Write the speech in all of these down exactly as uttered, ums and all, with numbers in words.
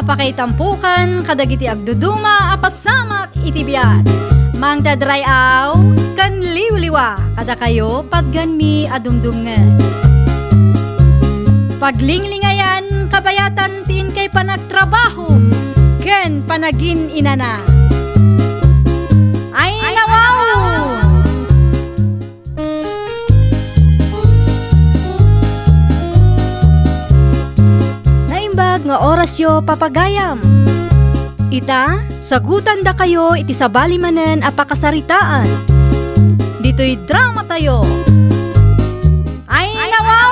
Pakaitampokan kadagiti agduduma a pasamak iti biag. Mangted ray-aw ken liwliwa kadakayo patganmi a dumdumngeg. Paglinglingayan kabayatan ti inkay panagtrabaho ken panagin-inana. Ay, nawaw! Naimbag nga orasyo, papagayam. Ita, sagutandakayo iti sabali manen a pakasaritaan. Ditoy dramatayo. Ay, nawaw!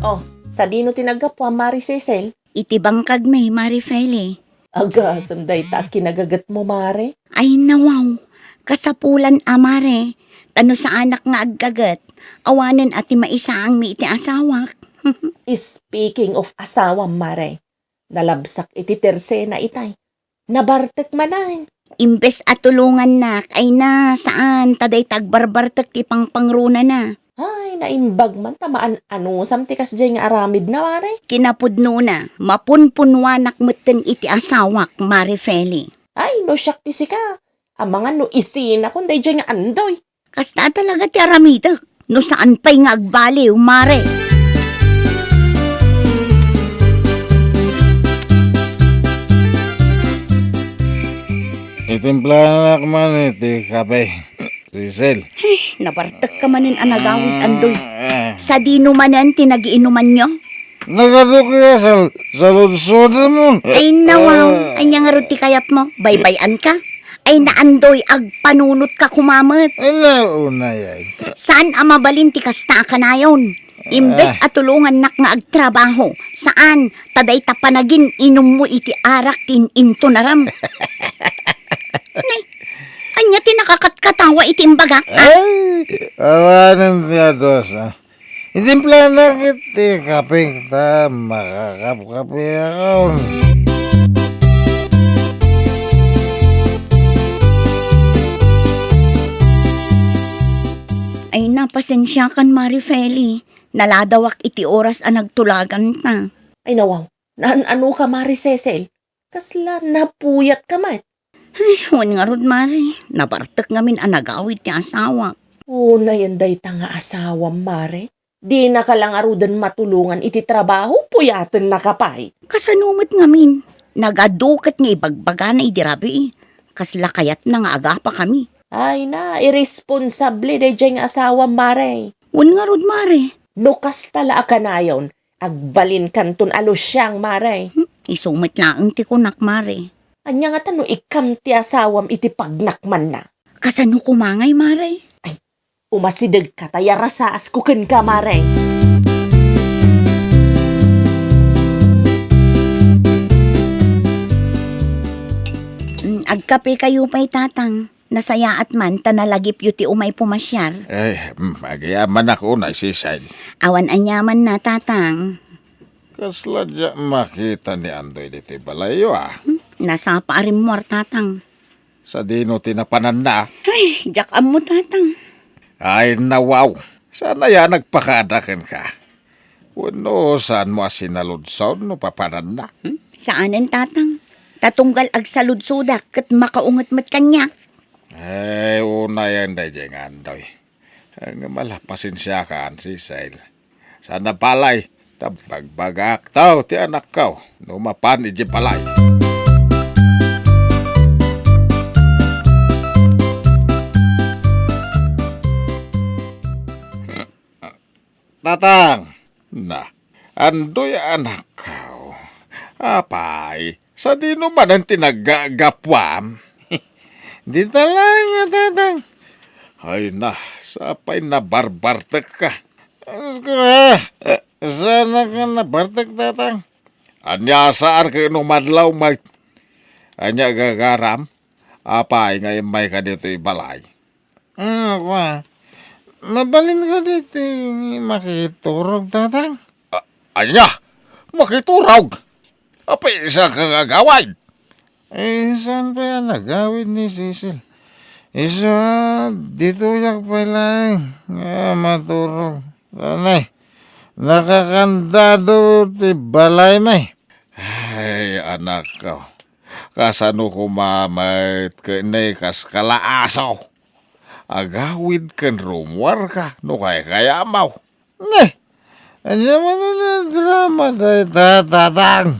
Oh, sadino ti naggapuam, Mari Cecil? Iti bangkagmi, Mari Feli. Agasem dayta a kinagagetmo, Mare. Ay, nawaw. Kasapulan a, Mare. Ta no saanak nga aggaget, awanen a ti maisaangmi iti asawak. Speaking of asawam, Mare, nalabsak iti tersena itay. Nabartek manen. Imbes a tulongannak, ay na, saan, ta dayta agbarbartek ti pangpangronana. Ay, naimbag man ta maan-anusam ti kasdiay nga aramidna, Mare. Kinapudnona, mapunpunuanak metten iti asawak, Mare Feli. Ay, no siak ti sika, amangan no isinakon daydiay nga Andoy. Kasta talaga ti aramidek, no saan pay nga agbaliw, Mare. Itimplanak man iti kape. Cecil. Ay, nabartek ka manen a nagawid, Andoy. Ah, ah. Sadino manen ti nagiinumanyo? Nagaduki a sal-, saludsodam. Ay, nawaw. Ah. Ania ngarud ti kayatmo? Baybay-an ka? Ay, na, Andoy, agpanunot ka kumamet. Ala, unay ay. Saan a mabalin ti kasta a kanayon? Imbes Ah. a tulongannak nga agtrabaho, saan, ta dayta panagin-inummo iti arak ti in-intunaram. Nay, ania ti nakakatkatawa iti imbagak, a? Ay, awanen ti adusa. Itimplanak iti kaping ta makakapkapiakon. Ay, napasensiakan, Mari Feli. Naladawak iti oras a nagtulaganta. Ay, nawaw. Naan-ano ka, Mari Cecil? Kasla napuyat ka met. Ay, wen ngarud, Mari. Nabartek ngamin a nagawid ti asawak. Unayen dayta nga asawam, Mari. Dinaka la ngaruden matulongan iti trabaho, puyatenna ka pay. Kasano met ngamin? Nagadu ket nga ibagbagana idi rabii. Kasla kayatna nga agapakami. Ay na, irresponsable daydiay nga asawam, Mari. Wen ngarud, Mari. No kasta la a kanayon, agbalinkanton a lusiang, Mari. Hmm, isu met laeng ti kunak, Mari. Ania ngata no ikkam ti asawam iti pagnak manna? Kasano koma ngay, Mari? Ay, umasidegka ta yarasaasko kenka, Mari. Mm, agkapekayo pay, Tatang. Nasayaat man ta nalagipyo ti umay pumasiar. Eh, mm, agyamanak unay, Cecil. Awan aniamanna, Tatang. Kasla diak makita ni Andoy ditoy balayyo, a. Hmm, nasapa a rimmuar, Tatang. Sadino ti napananna? Ay, diak ammo, Tatang. Ay, nawaw. Saan aya nagpakada kenka? Wenno saanmo a sinaludsod no papananna? Hmm? Saanen, Tatang. Ta tunggal agsaludsodak ket makaunget met kaniak. Ay, unayen daydiay nga Andoy. Ngem ala, pasensiakan, Cecil. Saan a balay, ta bagbagaakto ti anakko no mapan idiay balay. Tatang, na, Andoy anakko. Apay, sadino manen ti naggapuam? Dita laeng, Tatang. Ay na, sapay nabarbartekka. Asko, eh, saan a nabartek, Tatang? Ania, saan ket no madlaw met? Ania gagaram? Apay nga immayka ditoy balay? Ah, kua. Mabalin kadi ti makiturog, Tatang? A-, ania? Makiturog? Apay, saan ka nga agawid? Eh, saan pay a nagawid ni Cecil? Isu a, ditoyak pay laeng nga maturog. Anay, Nakakandado ti balaymi. Ay, anakko. Kasano koma met ket ne kas kalaaso? Agawid ken rummuarka no kaykayatmo. Ne, ania manen a drama dayta, Tatang?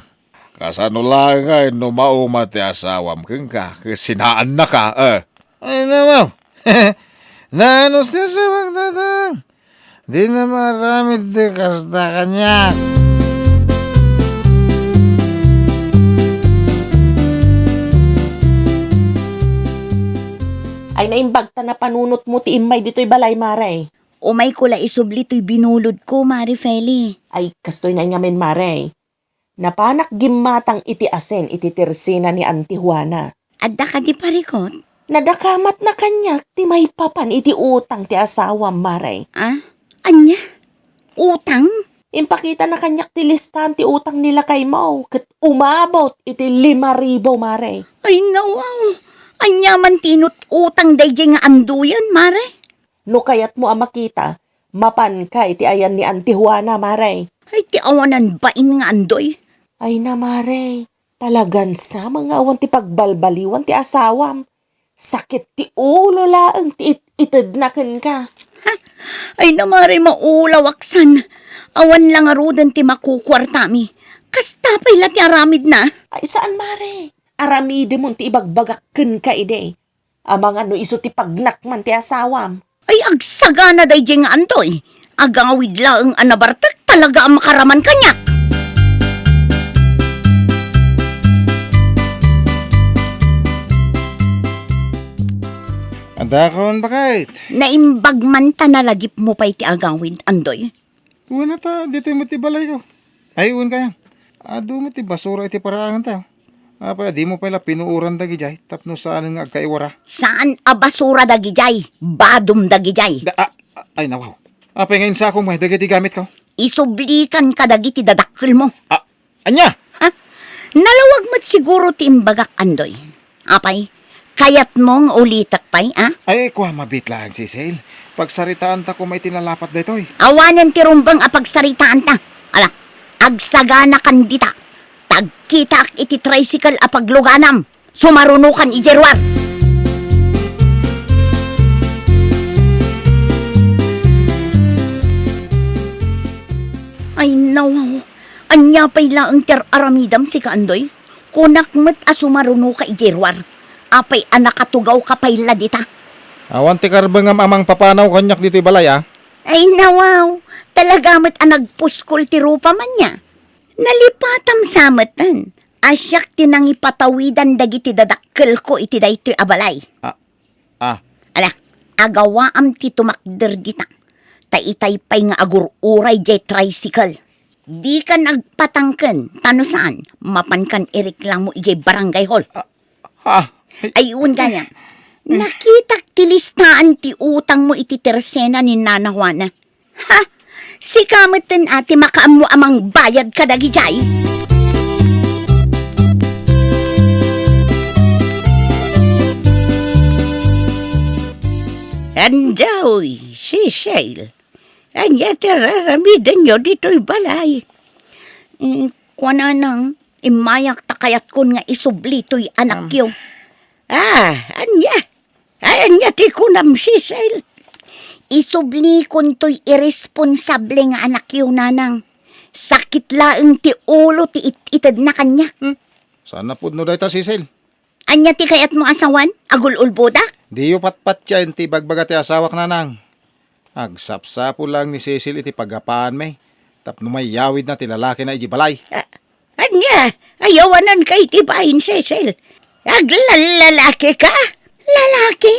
Kasano laeng ngay no mauma ti asawam kenka ket sinaannaka, eh? Ay, nawaw. Naanus ti asawak, Tatang. Dina maaramid ti kasta kaniak. Ay, naimbag ta napanunotmo ti immay ditoy balay, Mare. Umayko la isubli toy binulodko, Mare Feli. Ay, kastoy na ngamin, Mare. Napanak gimmatang iti asin iti tersena ni Auntie Juana. Adda kadi parikut? Nadakamatna kaniak ti maipapan iti utang ti asawam, Mare. Ah? Ania? Utang? Impakitana kaniak ti listaan ti utang ni lakaymo, ket umabot iti lima ribu, Mare. Ay, nawaw! Ania man ti inut-utang daydiay nga Andoyen, Mare? No kayatmo a makita, mapanka iti ayan ni Auntie Juana, Mare. Ay, ti awanan bain nga Andoy. Ay na, Mare, talagan sama nga awan ti pagbalbaliwan ti asawam. Sakit ti ulo laeng ti it-itedna kenka. Ha? Ay na, Mare, maulawak san. Awan la ngaruden ti makukuartami. Kasta pay la ti aramidna. Ay, saan, Mare. Aramidemon ti ibagbagak kenka idi. Amangan no isu ti pagnak man ti asawam. Ay, agsagana daydiay nga Andoy. Agawid laeng a nabartek talaga a makaraman kaniak. Adakon, baket? Naimbag man ta nalagipmo pay ti agawid, Andoy. Wen, ta ditoy met ti balayko. Ay, wen kayam. Adu met ti basura iti paraangan ta. Apay, dimo pay la pinuoran dagidiay tapno saanen nga agkaiwara? Saan a basura dagidiay? Badom dagidiay. Da, ah, ah, ay, nawaw. Apay nga insakom nga dagiti gamitko? Isublikan kadagiti dadakkelmo. Ah, ania? Ha? Nalawag met siguro ti imbagak, Andoy. Apay, kayatmo nga ulitek pay, a? Ay, kua, mabiit laeng, Cecil. Pagsaritaanta koma iti nalapat daytoy. Awanen ti rumbeng a pagsaritaanta. Ala, agsaganakan dita. Tagkitaak iti tricycle a pagluganam. Sumarunokan idiay ruar. Ay, nawaw. Ania pay laeng ti ar-aramidam, sika, Andoy? Kunak met a sumarunoka idiay ruar. Apay a nakatugawka pay la dita? Awan ti karbengam a mangpapanaw kaniak ditoy balay, a? Ay, nawaw. Talaga met a nagpuskol ti rupam ania. Nalipatam sa metten a siak ti nangipatawidan dagiti dadakkelko iti daytoy a balay. Ah, ah. Ala, agawaam ti tumakder dita. Ta itay pay nga agur-uray diay tricycle. Dikan agpatangken, ta no saan, mapankan ireklamo idiay barangay hall. Ah, ah. Ay, wen gayam. Nakitak ti listaan ti utangmo iti tersena ni Nana Juana. Ha? Sika metten a ti makaammo a mangbayad kadagidiay? Andoy, Cecil, ania ti ar-aramidenyo ditoy balay? Eh, kuananang, immayak ta kayatkon nga isubli toy anakyo. Am. Ah, ania? Ay, ania ti kunam, Cecil? Isublikon toy irresponsable nga anakyo, nanang. Sakit laeng ti ulo ti it-itedna kaniak. Hmm? Saan a pudno dayta, Cecil? Ania ti kayatmo a sawen? Agul-ulbodak? Diyo patpatien ti ibagbaga ti asawak, nanang. Agsapsapul laeng ni Cecil iti paggapaanmi tapno mayawidna ti lalakina idiay balay. Ah, ania? Ay, awananka iti bain, Cecil. Aglallalakika? Lalaki?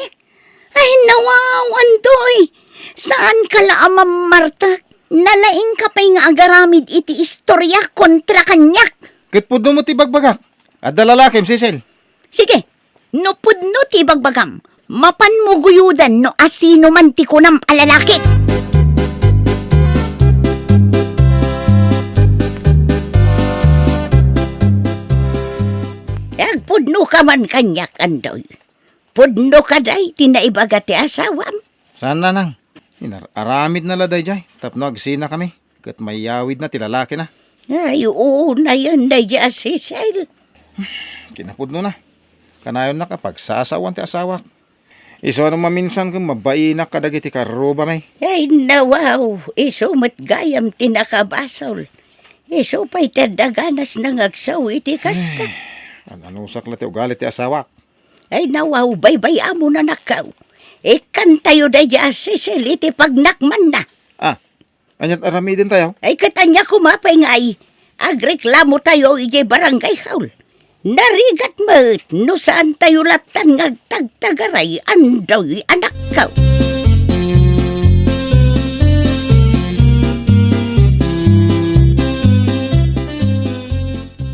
Ay, nawaw, Andoy. Saanka la a mammartek. Nalaingka pay nga agaramid iti istoriak kontra kaniak. Ket pudno met ti ibagbagak. Adda lalakim, Cecil. Sige, no pudno ti ibagbagam, mapanmo guyoden no asino man ti kunam a lalaki. Agpudnoka man kaniak, Andoy. Pudno kadi ti naibaga ti asawam? Saan, nanang. Inar-aramidna la daydiay tapno agsinakami. ket mayawidna ti lalakina. Ay, unayen daydiay a Cecil. Kinapudnona, kanayonnak a pagsasaoan ti asawak. Isu a no maminsan ket mabainak kadagiti karrubami. Ay, nawaw, isu met gayam ti nakabasol. Isu pay ti adda ganasna nga agsao iti kasta. Ay, an-anusak la ti ugali ti asawak. Ay, nawaw, baybay-amon, anakko. Ikkantayo daydiay a Cecil iti pagnakmanna. Ah, ania't aramidentayo? Ay, ket ania koma pay ngay, agreklamotayo idiay barangay hall. Narigat met no saantayo lattan nga agtagtagaray, Andoy, anakko.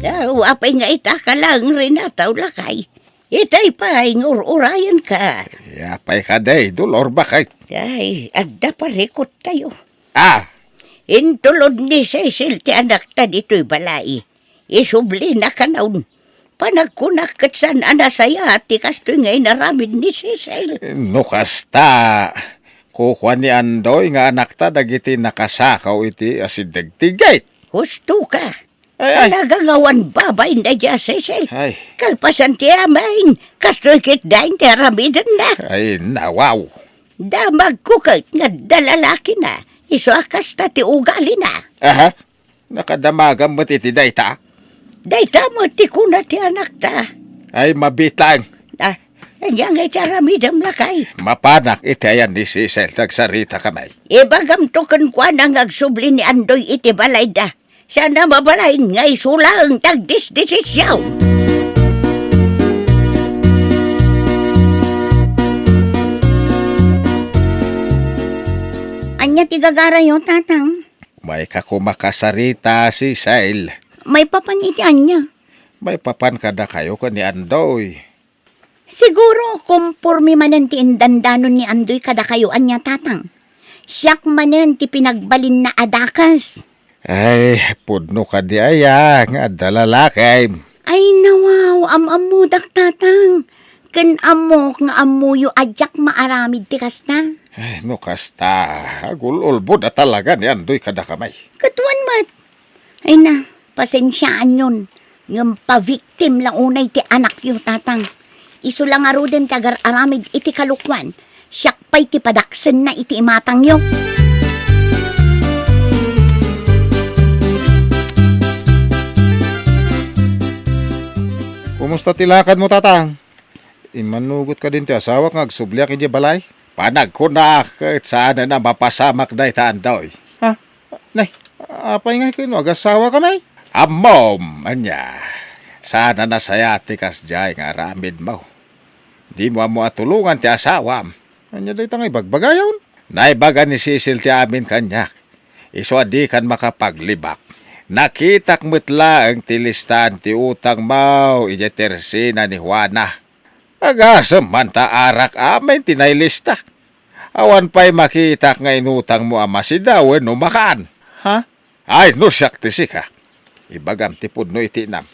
Aw, apay nga ita ka laeng, Renato, lakay. Itay pay nga ur-urayenka. Apay kadi, Dolor, baket? Ay, adda parikuttayo. Ah! Intulod ni Cecil ti anakta ditoy balay. Isublina kanayon. Panagkunak ket saan a nasayaat ti kastoy nga inaramid ni Cecil. No kasta, kukua ni Andoy nga anakta dagiti nakasakaw iti asideg ti gate. Husto ka. Ay, ay. Talaga nga awan babain daydiay a Cecil. Ay. Kalpasan ti amin, kastoy ketdin ti aramidenna. Ay, nawaw. Damagko ket nga adda lalakina, isu a kasta ti ugalina. Aha. Nakadamagam met iti dayta? Dayta met ti kuna ti anakta. Ay, mabiit laeng. Ah, ania ngay ti aramidem, lakay? Mapanak iti ayan ni Cecil, agsaritakami. Ibagamto kenkuana nga agsubli ni Andoy iti balayda. Saan a mabalin nga isu laeng ti agdisdesision. Ania ti gagarayo, Tatang? Maika koma kasarita, Cecil. Maipapan iti ania? Maipapan kadakayo ken ni Andoy. Siguro, komporme manen ti indandanon ni Andoy kadakayo, ania, Tatang? Siak manen ti pinagbalinna a dakes. Ay, pudno kadi aya nga adda lalakim? Ay, nawaw, am-ammodak, Tatang. Ken ammok nga ammoyo a diak maaramid ti kasta. Ay, no kasta, agul-ulbod a talaga ni Andoy kadakami. Ket wen met. Ay na, pasensiaanyon, ngem pa-victim la unay ti anakyo, Tatang. Isu la ngaruden ti agar-aramid iti kalokuan, siak pay ti padaksenna iti imatangyo. Kumusta ti lakadmo, Tatang? Immanugot kadin ti asawak nga agsubliak idiay balay? Panagkunak ket saanen a mapasamak dayta, Andoy. Ha? Nay, apay ngay ket no agasawakami? Ammom, ania? Saan a nasayaat ti kasdiay nga aramidmo. Dimo ammo a tulongan ti asawam. Ania dayta nga ibagbagayon? Naibaga ni Cecil ti amin kaniak. Isu a dikan makapaglibak. Nakitak met laeng ti listaan ti utangmo idiay tersena ni Juana. Agasem man ta arak amin ti nailista. Awan pay makitak nga inutangmo a masida wenno makan. Ha? Ay, no siak ti sika, ibagam ti pudno iti inam.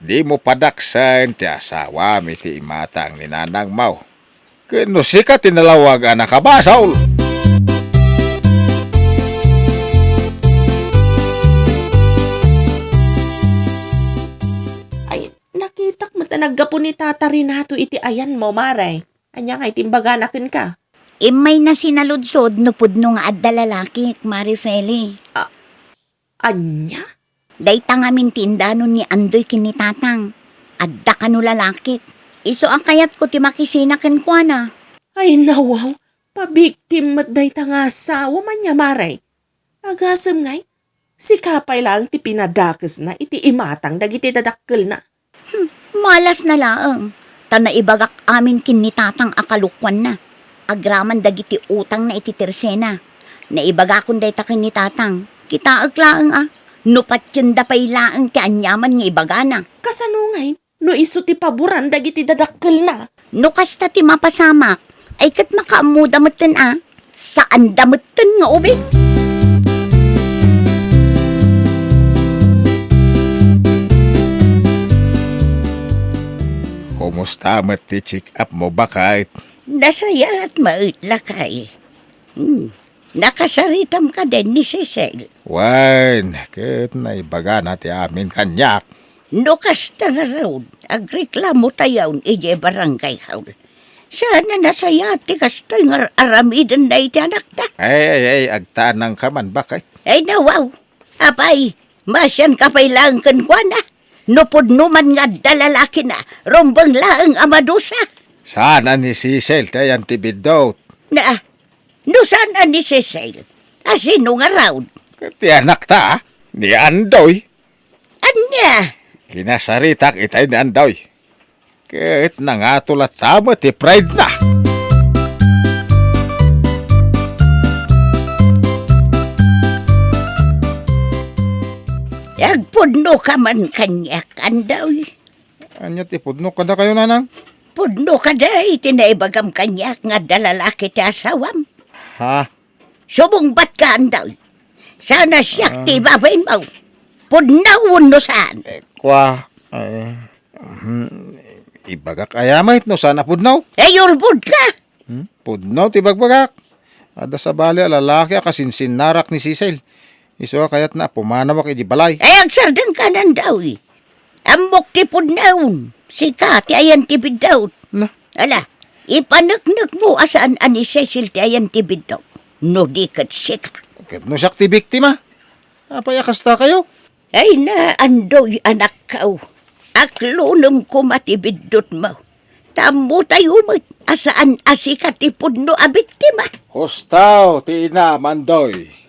Dimo padaksen ti asawam iti imatang ni nanangmo. Ken no sika ti nalawag a nakabasol. Ay, nakitak met a naggapu ni Tata Renato iti ayanmo, Mare. Ania ngay ti imbagana kenka? Immayna sinaludsod no pudno nga adda lalakik, Mare Feli. A-, ania? Dayta ngamin ti indanon ni Andoy ken ni Tatang. Adda kano lalakik. Isu a kayatko ti makisina kenkuana. Ay, nawaw, pabiktim met dayta nga asawam, ania, Mare. Agasem ngay, sika pay laeng ti pinadakesna iti imatang dagiti dadakkelna. Hmm, malasna laeng, ta naibagak amin ken ni Tatang a kalokuanna, agraman dagiti utangna iti tersena. Naibagakon dayta ken ni Tatang. Kitaek laeng a, no patienda pay laeng ti aniaman nga ibagana. Kasano ngay? No isu ti paboran dagiti dadakkelna. No kasta ti mapasamak, ay ket makaammoda metten a, saanda metten nga ubing. Kumusta met ti check-up mo, baket? Nasayaat met, lakay. Hmm. Nakasaritam kadi ni Cecil? Wen, ket naibagana ti amin kaniak. No kasta ngarud, agreklamotayon idiay barangay hall. Saan a nasayaat ti kastoy nga ar-aramidenna iti anakta. Ay, ay, ay, agtanangka man, baket. Ay, nawaw. Apay, masianka pay laeng kenkuana? No pudno man nga adda lalakina, rumbeng laeng a madusa. Saan a ni Cecil ti ayan ti biddut? Na, no saan a ni Cecil, a sino ngarud? Ket ti anakta, ni Andoy. Ania? Kinasaritak itay ni Andoy. Ket nangato latta met ti pride na. Agpudnoka man kaniak, Andoy. Ania ti pudno kadakayo, Nanang? Pudno kadi iti naibagam kaniak nga adda lalaki ti asawam? Ha? Sumungbatka, Andoy. Saan a siak ti Ah. ibabainmo? Pudno wenno saan? Eh, kua, eh, mhm, ibagak aya met no saan a pudno? Eh, urbodka! Hmm? Pudno ti bagbagak. Adda sabali a lalaki a kasinsinnarak ni Cecil. Isu a kayatna a pumanawak iti balay. Ay, agsardengka, Andoy. Ammok ti pudno. Sika ti ayan ti biddut. Na? Ala, ipaneknekmo a saan a ni Cecil ti ayan ti biddut. No di ket sika. Ket no siak ti biktima? Apay a kastakayo? Ay na, Andoy, anakko. Aklonem koma ti biddutmo. Ta ammotayo met a saan a sika ti pudno a biktima. Husto ti inam, Andoy.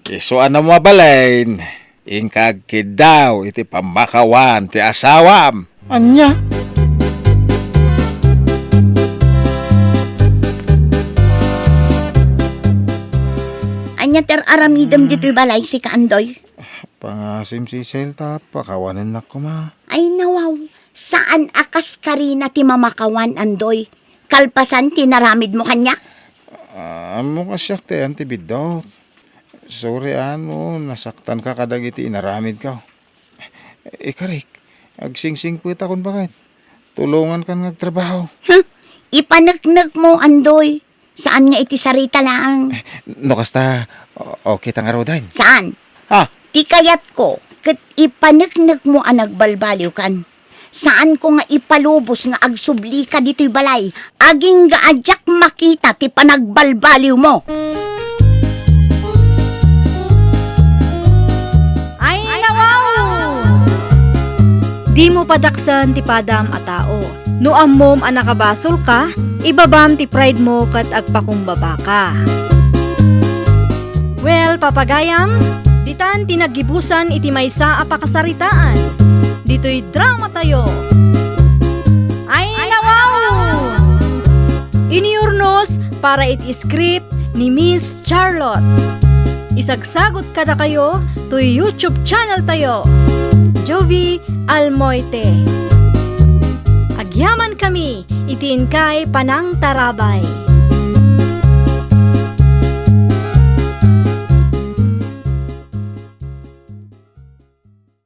Isu a no mabalin, inka agkiddaw iti pammakawan ti asawam. Ania? Ania ti ar-aramidem ditoy balay, sika, Andoy? Pangasim, Cecil, ta pakawanennak koma. Ay, nawaw. Saan a kas karina ti mamakawan, Andoy. Kalpasan ti inaramidmo kaniak? Ah, ammok a siak ti ayan ti biddut. Sorry, a no nasaktanka kadagiti inaramidko. Ikarik, agsingsingpetakon, baket. Tulongankan nga agtrabaho. Hmm? Ipaneknekmo, Andoy. Saan nga iti sarita laeng. No kasta, o-, okay ta ngaruden. Saan? Ha? Ti kayatko, ket ipaneknekmo a nagbalbaliwkan. Saanko nga ipalubos nga agsublika ditoy balay, agingga a diak makita ti panagbalbaliwmo. Ay, nawaw! Dimo padaksen ti padam a tao. No ammom a nakabasolka, ibabam ti pride mo ket agpakumbabaka. Well, papagayam, ditan ti naggibusan iti maysa a pakasaritaan. Ditoy drama tayo. Ay, nawaw! Iniurnos para iti script ni Miss Charlotte. Isagsagot kadakayo toy YouTube channel tayo, Jovie Almoite. Agyaman kami iti inkay panangtarabay.